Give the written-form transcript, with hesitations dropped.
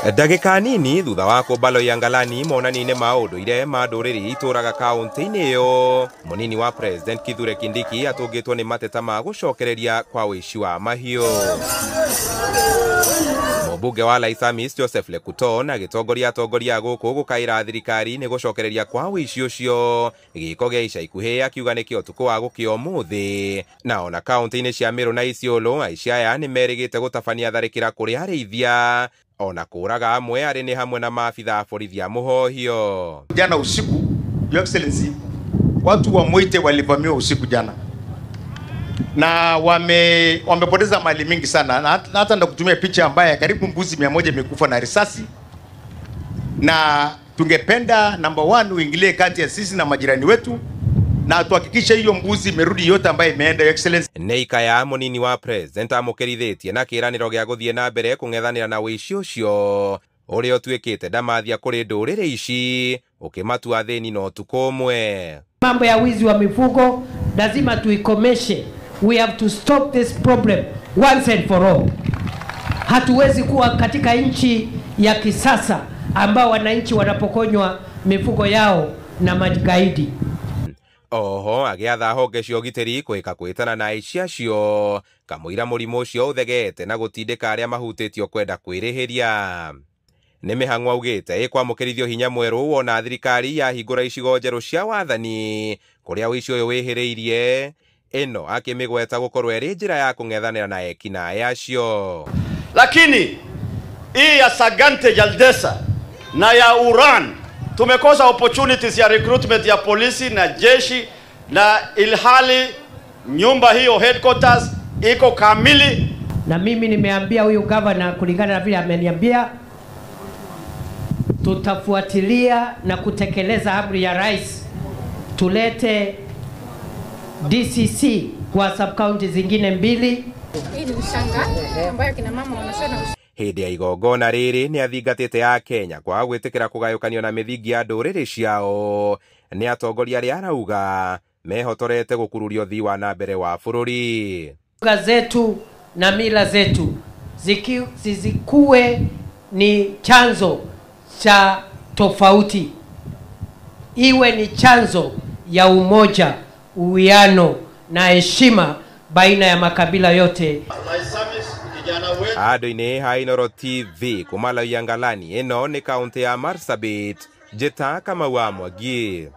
Ndagĩka nini thutha wa kũmba Loiyangalani monani-inĩ ma ũndũire ma ndũrĩrĩ itũraga kaunti-inĩ ĩyo, mũnini wa President Kithure Kindiki atũngĩtwo nĩ mateta ma gũcokereria kwa ũici wa mahiũ. Mũmbunge wa Laisamis Joseph Lekuton agĩtongoria atongoria a gũkũ gũkaĩra thirikari nĩ gũcokereria kwa ũici ũcio gĩko gĩa ica ikuhĩ, akiuga nĩkĩo ũtukũ wa gũkĩa ũmũthĩ. Na ona kaunti-inĩ cia Meru na Isiolo aici aya nĩ merĩgĩte gũtabania tharĩkĩra kũrĩ arĩithia ona kũraga amwe arĩ nĩ hamwe na maabitha a borithi a mũhohio. Jana usiku, Your Excellency, watu wa Moite walivamiwa usiku jana na wamepoteza mali mingi sana, na hata ndakutumia picha ambaye karibu mbuzi 100 imekufa na risasi. Na tungependa number 1 uingilie kati ya sisi na majirani wetu na tuhakikishe hiyo mbuzi imerudi yote ambayo imeenda, Your Excellency. Neikaya munini wa President amũkĩrithĩtie na kĩĩranĩro gĩa gũthiĩ na mbere kũng'ethanĩra na ũici ũcio ũrĩa ũtuĩkĩte ndamathia kũrĩ ndũrĩrĩ ici ũkĩmatua thĩni na ũtukũ ũmwe. Mambo ya wizi wa mifugo lazima tuikomeshe. We have to stop this problem once and for all. Hatuwezi kuwa katika nchi ya kisasa ambao wananchi wanapokonywa mifugo yao na magaidi. Oho agĩatha honge cia ũgitĩri kwĩka kwĩtana na aici acio kamũira mũrimũ ũcio ũthegete na gũtindĩka arĩa mahutĩtio kwenda kwĩrĩhĩria. Nĩ mĩhang'o augĩte ĩkwamũkĩrithio hinya mwerũ wona thirikari yahingũra icigo njerũ cia wathani kũrĩa ũici ũyũ wĩhĩrĩirie, ĩno akĩmĩgweta gũkorwo ĩrĩ njĩra ya kũng'ethanĩra na ekinaĩ acio. Lakini hii ya Sagante Jaldesa na ya Uran tumekosa opportunities ya recruitment ya polisi na jeshi, na ilhali nyumba hiyo headquarters iko kamili. Na mimi nimeambia huyu governor kulingana na vile ameniambia, tutafuatilia na kutekeleza amri ya rais, tulete DCC kwa sub county zingine 2. Hii ni ushanga ambayo kina mama wanashona. Hĩndĩ ya igongona rĩrĩ nĩ athingatĩte a Kenya kwaga gwĩtĩkĩra kũgayũkanio na mĩthingi ya ndũrĩrĩ ciao. Nĩ atongoria arĩa arauga mehotorete gũkururia ũthii wa na mbere wa bũrũri. Lugha zetu na mila zetu zizikuwe ni chanzo cha tofauti, iwe ni chanzo ya umoja, uwiano na heshima baina ya makabila yote. Andũ-inĩ ha Inooro TV kuma Loiyangalani, ĩno nĩ kaunti ya Marsabit, Njĩta Kamau wa Mwangi.